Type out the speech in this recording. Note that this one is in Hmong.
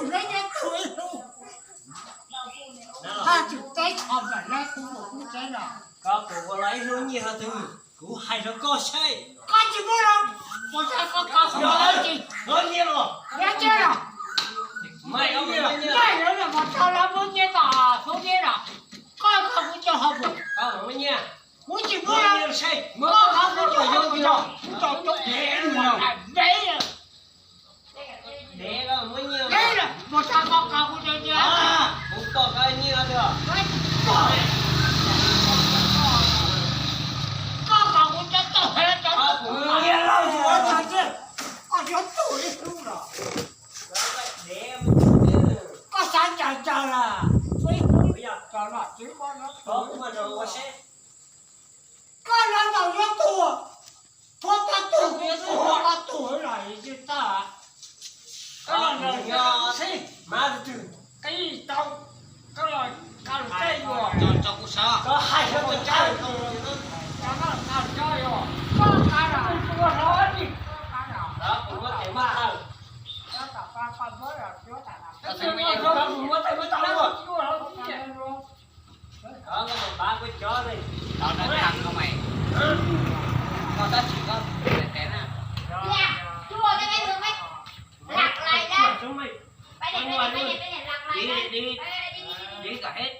Lawv nyob tug ib hnub, haj tseem teb qhov ntawm lawv kuv mus kuv tsev no. Koj pom ua los ib hnub nyiaj hov twg, kuv hais rau koj seb. Koj tsis muab los, puas tau koj koj hnov tsis? Hnov nyiaj los. Nyob tsev los. Nyiaj lawv los mus tau lawv muab nyiaj tau hnub nyiaj los. Koj koj kuv coj ho mus. Kuv tsis muab los. Koj koj kuv coj ho mus no. Kuv tau coob dev no. Dev los muab nyiaj. Dev los mus tau koj koj kuv cov nyiaj. Kuv pom koj nyiaj tiag. Koj koj kuv cov tau heev cov. Nyiaj los yuav tau nyiaj. Koj yuav tug ib hnub los. Koj xav ncaws ncaws las, ib hnub yog cov nom tswv koj yuav tug. Koj los tau yuav tug, koj tau tug, koj tug los yeej tag. Koj los tug, qi tau, koj los kav lus tej yuav. Koj hais rau tus tsawg, koj kav lus tej yuav. Koj kav lus ua hlob li, koj kav lus. Koj muab tes muab taw. Koj muab tes muab taw. Koj muab tes muab taw. Koj tab sis koj tes na. Đi, đi, đi, đi cả hết.